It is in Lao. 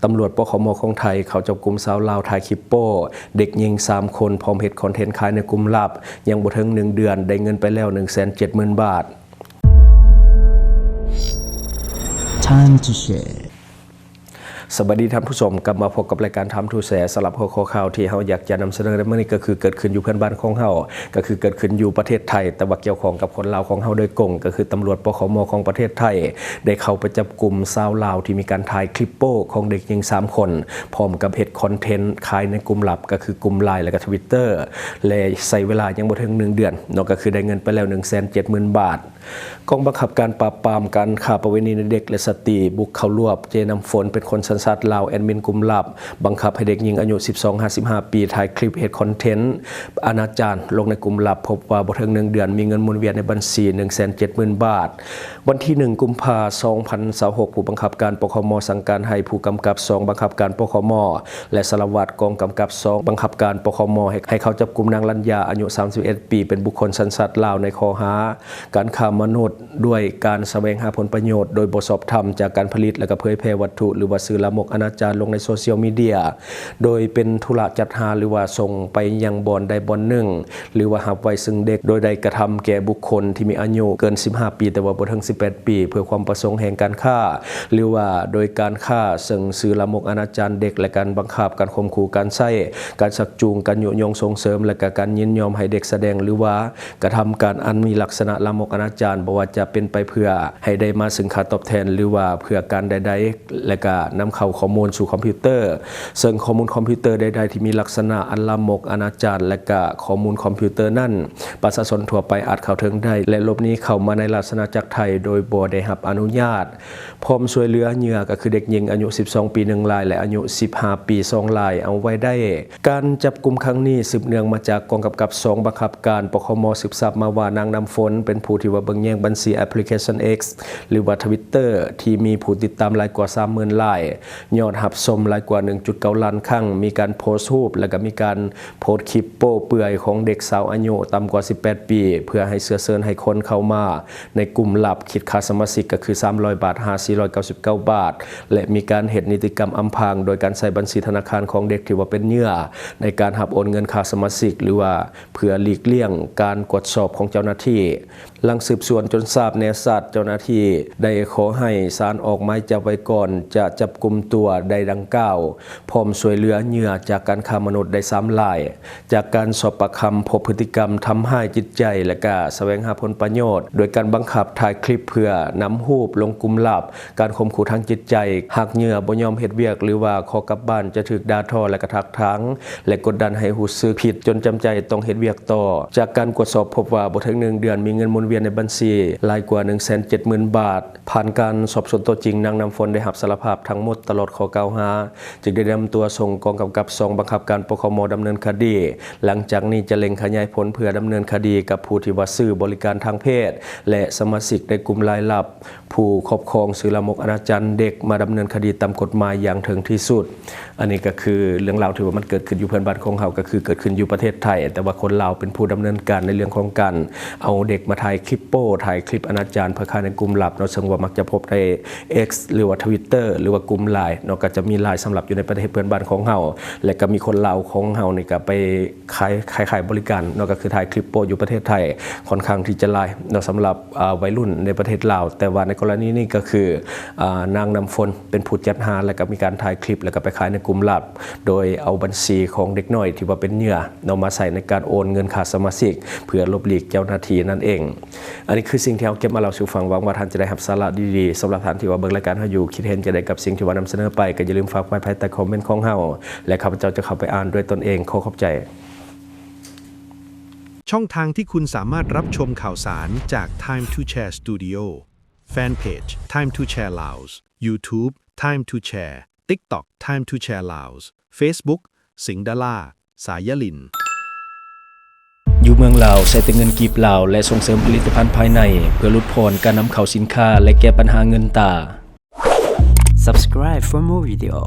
ຕຳຫຼວດ ປຄມ ຂອງໄທ ເຂົ້າຈັບກຸມຊາວລາວຖ່າຍຄລິບໂປ້ເດັກຍິງສາມຄົນ ພ້ອມເຮັດຄອນເທັນຂາຍໃນກຸ່ມລັບ ຍັງບໍ່ເຖິງໜຶ່ງເດືອນ ໄດ້ເງິນໄປແລ້ວ ໜຶ່ງແສນເຈັດໝື່ນບາດ. Time to share. ສະບາຍດີທ່ານຜູ້ຊົມ, ກັບມາພົບກັບລາຍການ Time to Share. ສຳລັບຫົວຂໍ້ຂ່າວທີ່ເຮົາຢາກຈະນຳສະເໜີໃນມື້ນີ້ ກໍຄືເກີດຂຶ້ນຢູ່ເພື່ອນບ້ານຂອງເຮົາ, ກໍຄືເກີດຂຶ້ນຢູ່ປະເທດໄທ, ແຕ່ວ່າກ່ຽວຂ້ອງກັບຄົນລາວຂອງເຮົາໂດຍກົງ, ກໍຄືຕຳຫຼວດ ປຄມ ຂອງປະເທດໄທ ໄດ້ເຂົ້າໄປຈັບກຸມຊາວລາວທີ່ມີການຖ່າຍຄລິບໂປ້ຂອງເດັກຍິງສາມຄົນ ພ້ອມກັບເຮັດຄອນເທັນຂາຍໃນກຸ່ມລັບ, ກໍຄືກຸ່ມ LINE ແລະກໍ Twitter ແລະໃຊ້ເວລາຍັງບໍ່ເຖິງໜຶ່ງເດືອນເນາະ, ກໍຄືໄດ້ເງິນໄປແລ້ວ ໜຶ່ງແສນເຈັດໝື່ນບາດ. ກອງບັງຄັບການປາບປາມການຄ້າປະເວນີໃນເດັກ ແລະ ສະຕີ ບຸກເຂົ້າລວບເຈນ້ຳຝົນ ເປັນຄົນສັນຊາດລາວ ແອດມິນກຸ່ມລັບ ບັງຄັບໃຫ້ເດັກຍິງອາຍຸສິບສອງຫາສິບຫ້າປີ ຖ່າຍຄລິບເຮັດຄອນເທັນອະນາຈານລົງໃນກຸ່ມລັບ, ພົບວ່າບໍ່ເຖິງໜຶ່ງເດືອນ ມີເງິນໝູນວຽນໃນບັນຊີ ໜຶ່ງແສນເຈັດໝື່ນບາດ. ວັນທີໜຶ່ງ ກຸມພາ ສອງພັນຊາວຫົກ ຜູ້ບັງຄັບການ ປຄມ ສັ່ງການໃຫ້ຜູ້ກຳກັບສອງ ບັງຄັບການ ປຄມ ແລະ ສາລະວັດກອງກຳກັບສອງ ບັງຄັບການ ປຄມ ໃຫ້ ໃຫ້ເຂົ້າຈັບກຸມນາງລັນຍາ ອາຍຸສາມສິບເອັດປີ ເປັນບຸກຄົນສັນຊາດລາວ ໃນຂໍ້ຫາການຄ້າມະນຸດ ດ້ວຍການສະແຫວງຫາຜົນປະໂຫຍດໂດຍບໍ່ຊອບທຳ ຈາກການຜະລິດ ແລະ ກະເຜີຍແຜ່ວັດຖຸ ຫຼືວ່າສື່ລາມົກອະນາຈານລົງໃນໂຊຊຽວມີເດຍ ໂດຍເປັນທຸລະຈັດຫາ ຫຼືວ່າສົ່ງໄປຍັງບ່ອນໃດບ່ອນໜຶ່ງ ຫຼືວ່າຮັບໄວ້ເຊິ່ງເດັກ ໂດຍໄດ້ກະທຳແກ່ບຸກຄົນທີ່ມີອາຍຸເກີນສິບຫ້າປີ ແຕ່ວ່າບໍ່ເຖິງສິບແປດປີ ເພື່ອຄວາມປະສົງແຫ່ງການຄ້າ ຫຼືວ່າໂດຍການຄ້າເຊິ່ງສື່ລາມົກອະນາຈານເດັກ ແລະ ການບັງຄັບ, ການຂົ່ມຂູ່, ການໃຊ້, ການຊັກຈູງ, ການຍຸຍົງສົ່ງເສີມ ແລະ ກະການຍິນຍອມໃຫ້ເດັກສະແດງ ຫຼືວ່າກະທຳການອັນມີລັກສະນະລາມົກອະນາຈານ, ບໍ່ວ່າຈະເປັນໄປເພື່ອໃຫ້ໄດ້ມາເຊິ່ງຄ່າຕອບແທນ ຫຼືວ່າເພື່ອການໃດໆ ແລະ ກະນຳເຂົ້າຂໍ້ມູນສູ່ຄອມພິວເຕີ ເຊິ່ງຂໍ້ມູນຄອມພິວເຕີໃດໆທີ່ມີລັກສະນະອັນລາມົກອະນາຈານ ແລະ ກະຂໍ້ມູນຄອມພິວເຕີນັ້ນ ປະຊາຊົນທົ່ວໄປອາດເຂົ້າເຖິງໄດ້ ແລະ ຫຼົບໜີເຂົ້າມາໃນລາຊະອານາຈັກໄທໂດຍບໍ່ໄດ້ຮັບອະນຸຍາດ, ພ້ອມຊ່ວຍເຫຼືອເຫຍື່ອ ກໍຄືເດັກຍິງອາຍຸສິບສອງປີໜຶ່ງລາຍ ແລະ ອາຍຸສິບຫ້າປີສອງລາຍ ເອົາໄວ້ໄດ້. ການຈັບກຸມຄັ້ງນີ້ສືບເນື່ອງມາຈາກກອງກຳກັບສອງ ບັງຄັບການ ປຄມ ສືບຊາບມາວ່າ ນາງນ້ຳຝົນ ເປັນຜູ້ທີ່ວ່າເບິ່ງແຍງບັນຊີແອັບພລິເຄຊັນ X ຫຼືວ່າ Twitter ທີ່ມີຜູ້ຕິດຕາມຫຼາຍກວ່າສາມໝື່ນລາຍ, ຍອດຮັບຊົມຫຼາຍກວ່າໜຶ່ງຈຸດເກົ້າລ້ານຄັ້ງ, ມີການໂພສຮູບ ແລະ ກໍມີການໂພສຄລິບໂປ້ເປືອຍຂອງເດັກສາວອາຍຸຕ່ຳກວ່າສິບແປດປີ ເພື່ອໃຫ້ເຊື້ອເຊີນໃຫ້ຄົນເຂົ້າມາໃນກຸ່ມລັບ, ຄິດຄ່າສະມາຊິກກໍຄືສາມຮ້ອຍບາດ ຫາ ສີ່ຮ້ອຍເກົ້າສິບເກົ້າບາດ ແລະ ມີການເຮັດນິຕິກຳອຳພາງໂດຍການໃຊ້ບັນຊີທະນາຄານຂອງເດັກທີ່ວ່າເປັນເຫຍື່ອ ໃນການຮັບໂອນເງິນຄ່າສະມາຊິກ ຫຼືວ່າເພື່ອຫຼີກລ່ຽງການກວດສອບຂອງເຈົ້າໜ້າທີ່. ຫຼັງສືບສວນຈົນຊາບແນ່ຊັດ, ເຈົ້າໜ້າທີ່ໄດ້ຂໍໃຫ້ສານອອກໝາຍຈັບໄວ້ກ່ອນຈະຈັບກຸມຕົວໄດ້ດັ່ງກ່າວ, ພ້ອມຊ່ວຍເຫຼືອເຫຍື່ອຈາກການຄ້າມະນຸດໄດ້ສາມລາຍ. ຈາກການສອບປາກຄຳ ພົບພຶດຕິກຳທຳຮ້າຍຈິດໃຈ ແລະ ກະສະແຫວງຫາຜົນປະໂຫຍດ ໂດຍການບັງຄັບຖ່າຍຄລິບເພື່ອນຳຮູບລົງກຸ່ມລັບ, ການຂົ່ມຂູ່ທາງຈິດໃຈ, ຫາກເຫຍື່ອບໍ່ຍອມເຮັດວຽກ ຫຼືວ່າຂໍກັບບ້ານ ຈະຖືກດ່າທໍ ແລະ ກະຖັກຖາງ ແລະ ກົດດັນໃຫ້ຮູ້ສຶກຜິດຈົນຈຳໃຈຕ້ອງເຮັດວຽກຕໍ່. ຈາກການກວດສອບພົບວ່າ ບໍ່ເຖິງໜຶ່ງເດືອນ ມີເງິນໝູນວຽນໃນບັນຊີຫຼາຍກວ່າໜຶ່ງແສນເຈັດໝື່ນບາດ. ຜ່ານການສອບສວນຕົວຈິງ, ນາງນ້ຳຝົນໄດ້ຮັບສາລະພາບທັງໝົດຕະຫຼອດຂໍ້ກ່າວຫາ, ຈຶ່ງໄດ້ນຳຕົວສົ່ງກອງກຳກັບສອງ ບັງຄັບການ ປຄມ ດຳເນີນຄະດີ. ຫຼັງຈາກນີ້ຈະເລັ່ງຂະຫຍາຍຜົນເພື່ອດຳເນີນຄະດີກັບຜູ້ທີ່ວ່າຊື້ບໍລິການທາງເພດ ແລະ ສະມາຊິກໃນກຸ່ມລາຍລັບ ຜູ້ຄອບຄອງສື່ລາມົກອະນາຈານເດັກ ມາດຳເນີນຄະດີຕາມກົດໝາຍຢ່າງເຖິງທີ່ສຸດ. ອັນນີ້ກໍຄືເລື່ອງລາວທີ່ວ່າມັນເກີດຂຶ້ນຢູ່ເພື່ອນບ້ານຂອງເຮົາ, ກໍຄືເກີດຂຶ້ນຢູ່ປະເທດໄທ, ແຕ່ວ່າຄົນລາວເປັນຜູ້ດຳເນີນການໃນເລື່ອງຂອງການເອົາເດັກມາຖ່າຍຄລິບໂປ້, ຖ່າຍຄລິບອະນາຈານ ເພື່ອຂາຍໃນກຸ່ມລັບເນາະ, ເຊິ່ງວ່າມັກຈະພົບໃນ X ຫຼືວ່າ Twitter ຫຼືວ່າກຸ່ມ LINE ເນາະ, ກໍຈະມີຫຼາຍສຳລັບຢູ່ໃນປະເທດເພື່ອນບ້ານຂອງເຮົາ ແລະ ກໍມີຄົນລາວຂອງເຮົານີ້ກໍໄປ ຂາຍ ຂາຍ ຂາຍບໍລິການເນາະ, ກໍຄືຖ່າຍຄລິບໂປ້ຢູ່ປະເທດໄທ ຄ່ອນຂ້າງທີ່ຈະຫຼາຍເນາະ ສຳລັບ ອາ ໄວລຸ້ນໃນປະເທດລາວ. ແຕ່ວ່າໃນກໍລະນີນີ້ກໍຄື ອາ ນາງນ້ຳຝົນເປັນຜູ້ຈັດຫາ ແລະ ກໍມີການຖ່າຍຄລິບ ແລ້ວກໍໄປຂາຍໃນກຸ່ມລັບ ໂດຍເອົາບັນຊີຂອງເດັກນ້ອຍທີ່ວ່າເປັນເຫຍື່ອເນາະ ມາໃຊ້ໃນການໂອນເງິນຄ່າສະມາຊິກ ເພື່ອຫຼົບຫຼີກເຈົ້າໜ້າທີ່ນັ້ນເອງ. ອັນນີ້ຄືສິ່ງທີ່ເຮົາເກັບມາເລົ່າສູ່ຟັງ. ຫວັງວ່າທ່ານຈະໄດ້ຮັບສາລະດີໆ. ສຳລັບທ່ານທີ່ວ່າເບິ່ງລາຍການເຮົາຢູ່ ຄິດເຫັນຈັ່ງໃດກັບສິ່ງທີ່ວ່ານຳສະເໜີໄປ ກໍຢ່າລືມຝາກໄວ້ພາຍໃຕ້ຄອມເມັນຂອງເຮົາ ແລະ ຂ້າພະເຈົ້າຈະເຂົ້າໄປອ່ານດ້ວຍຕົນເອງ. ຂໍຂອບໃຈ. ช่องทางที่คุณสามารถรับชมข่าวสารจาก Time to Share Studio Fanpage Time to Share Laos YouTube Time to Share TikTok Time to Share Laos Facebook สิงห์ดารา สายยลิน ຢູ່ເມືອງລາວ ໃຊ້ແຕ່ເງິນກີບລາວ ແລະ ສົ່ງເສີມຜະລິດຕະພັນພາຍໃນ ເພື່ອຫຼຸດຜ່ອນການນຳເຂົ້າສິນຄ້າ ແລະ ແກ້ບັນຫາເງິນຕາ. Subscribe for more video.